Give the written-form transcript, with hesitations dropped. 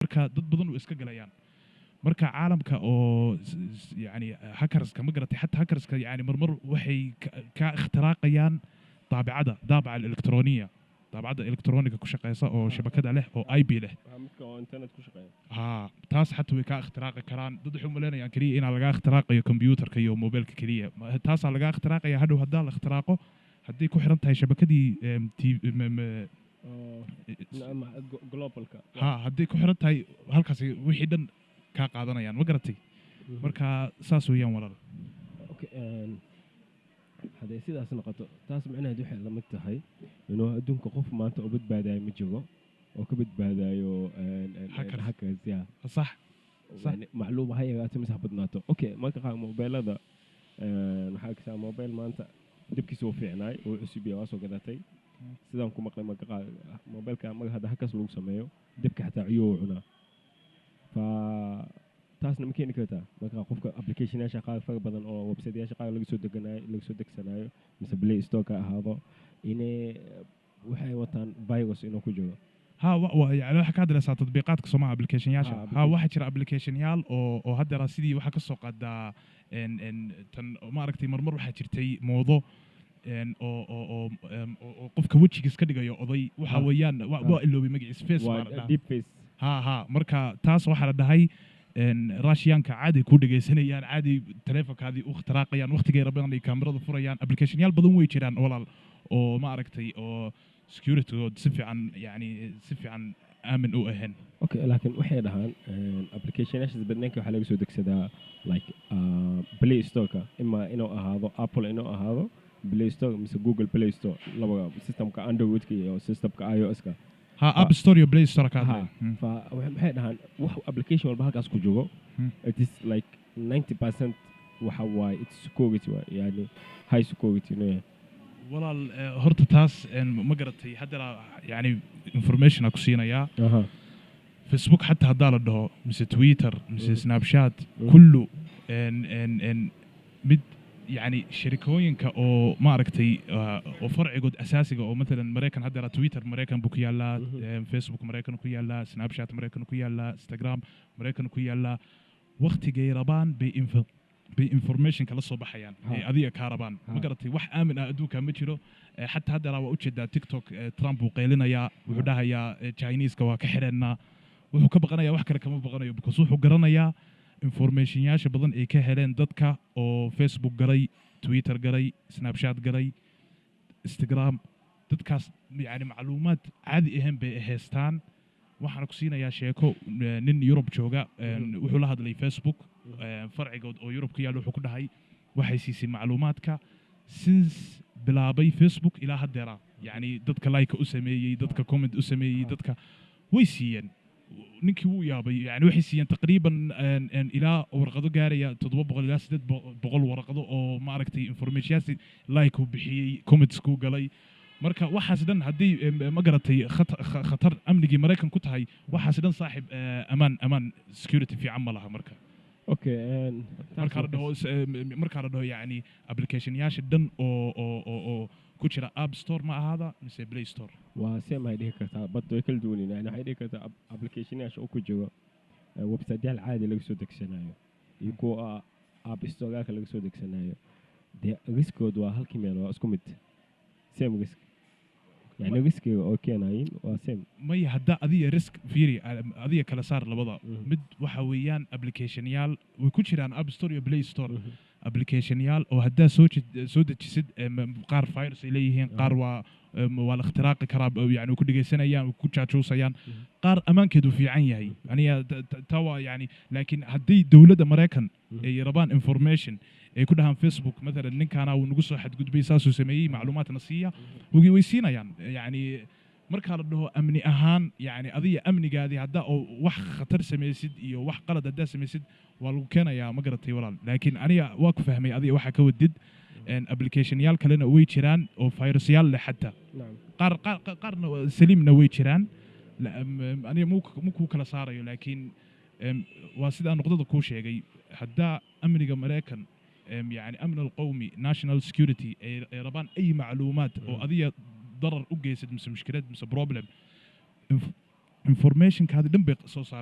Marka dad badan way iska galayaan. Marka caalamka oo yani hackerska, ma garatay, xataa hackerska yani marmar waxay ka ikhtiraaqayaan daabicada, daabaca الإلكترونية, daabacadda elektroniga ku shaqeysa oo shabakada leh oo IP leh. Waa midka oo internet ku shaqeeya. Ha, taas xataa way kaa ikhtiraaqi karaan. Dad waxay u malaynayaan keliya inaa lagaa ikhtiraaqayo computerka iyo mobilka keliya. Taasaa lagaa ikhtiraaqaya. Hadhow haddaa la ikhtiraaqo, hadday ku xiran tahay shabakadii Oo globalka. Ha, hadday ku xiran tahay, halkaasi wixii dhan kaa qaadanayaan, ma garatay? Marka saas weeyaan, walaal. Okay, hadday sidaas noqoto, taas micnaheed waxay la mid tahay inuu adduunka qof maanta oo badbaadayo ma jiro oo ka badbaadayo Hackers. Hackers, yeah. Sax. Yani macluum ha yaraato mise ha badnaato. Okay, marka qaar mobeelada waxaa arkaysaa mobile maanta dibkiisa uu fiicnaay oo cusub yahay, waa soo gadatay. Sidaan ku maqlay, marka qaar mobilka maga hadda hackers lagu sameeyo, dibka xataa ciyuu uu cunaa. Fa taasna ma keeni kartaa marka qofka applicationyaasha qaar fara badan oo websiteyaasha qaar laga soo deganayo, laga soo degsanayo, mise Play Store ka ahaado, inay waxay wataan virus inuu ku jiro? Ha, yani waxaa ka hadlaysaa tadbiiqaadka Soomaa, applicationyaasha. Ha, ha, waxaa jira applicationyaal oo haddeera sidii waxaa ka soo qaadaa en tan, ma aragtay, marmar waxaa jirtay moodo en oo qofka wejigiis ka dhigayo oday waxa weeyaan waa iloobay magaciis, face baa la waa dhahaa. Deep face. Ha, marka taas waxaa la dhahay Russianka caadi ku dhegaysanayaan, caadi taleefonkaadii u ikhtiraaqayaan, waqtigay rabaan ay kaamirada furayaan. Applicationyaal badan way jiraan, walaal, oo ma aragtay oo securitygood si fiican, yani si fiican aamin u ahayn. Okay, laakiin waxay dhahaan applicationyaashaas badnaanka waxaa laga soo degsadaa like Play Store-ka, ima inuu ahaado Apple, inuu ahaado Play Store mise Google Play Store, laba systemka Android-ka iyo systemka iOS-ka. Ha, App Store iyo Play Store ka Ha, hadlay. Fa waxay dhahaan wax application walba halkaas ku joogo, it is like 90% waxa waaye it's security waay, yani high security inuu yahay. Walaal, horta taas ma garatay, haddana yani information aa ku siinayaa. Facebook xataa haddaa la dhaho, mise Twitter, mise Snapchat, kullu en mid yani sharikooyinka oo ma aragtay oo farcigood asaasiga oo matalan Maraykan, hadda Twitter Maraykan buu ku yaalaa, Facebook Maraykan ku yaalaa, Snapchat Maraykan ku yaalaa, Instagram Maraykan ku yaalaa. Waqtigay rabaan bay information kala soo baxayaan ay adiga kaa rabaan, ma garatay? Wax aamin ah adduunka ma jiro. Xataa haddana waa ujeedaa TikTok, Trump wuu qaylinayaa, wuxuu dhahayaa Chineska waa ka xidheennaa. Wuxuu ka baqanayaa wax kale kama baqanayo, because wuxuu garanayaa informationyaasha badan ay ka heleen dadka oo Facebook galay, Twitter galay, Snapchat galay, Instagram. Dadkaas yani macluumaad caadi ahayn bay haystaan. Waxaana ku siinayaa sheeko nin Yurub jooga wuxuu la hadlay Facebook farcigood oo Yurub ku yaalla. Wuxuu ku dhahay waxay siisay macluumaadka since bilaabay Facebook ilaa haddeera, yani dadka like u sameeyey, dadka comment u sameeyey, dadka way siiyeen. Ninkii wuu yaabay. Yani waxay siiyeen taqriiban ilaa warqado gaaraya 700 ilaa 800 warqado oo ma aragtay informationyaasi like uu bixiyey, comments kuu galay. Marka waxaas dhan haddii ma garatay khatar amnigii Maraykan ku tahay, waxaas dhan, saaxib, amaan security fiican ma laha marka. Okay, taas markaa la dhaho yani applicationyaasha dhan oo ku jira App Store ma ahaada mise Play Store. Waa same ay dhihi kartaa, but way kala duwan yihiin. Yani waxay dhihi kartaa applicationyaasha uu ku jiro websiteyaal caadi laga soo degsanayo iyo kuwa app storeyaasha laga soo degsanayo, dee riskood waa halkii meel, waa isku mid, same risk, yani riskiga oo keenayin waa same. Maya, hadda adiga risk fiiri, adiga kala saar labada. Mid waxa weeyaan applicationyaal way ku jiraan App Store iyo Play Store, applicationyaal oo haddaa soo dejisid, qaar virus ay leeyihiin, qaar waa la ikhtiraaqi karaa, yani way ku dhegeysanayaan, way ku jaajuusayaan. Qaar ammaankeedu fiican yahay. Aniga taa waa yani, laakiin haddii dowladda Maraykan ay rabaan information ay ku dhahaan Facebook matalan, ninkaana wuu nagu soo xadgudbay, saasuu sameeyey, macluumaadna siiya, way siinayaan. Yani markaa la dhaho amni ahaan, yani adiga amnigaadii haddaa oo wax khatar samaysid iyo wax qalad haddaa samaysid, waa lagu keenayaa, ma garatay, walaal? Laakiin aniga waa ku fahmay adiga waxaa ka wadid. Applicationyaal kalena way jiraan oo virusyaal leh xataa. Qaarna saliimna way jiraan. Aniga mu kuu kala saarayo, laakiin waa sidaa nuqdada kuu sheegay. Haddaa amniga Maraykan, yani amn alqowmi, national security, ay rabaan ay macluumaad oo adiga darar u geysid mise mushkilad mise problem, informationkaadi dhan bay soo saarayaan.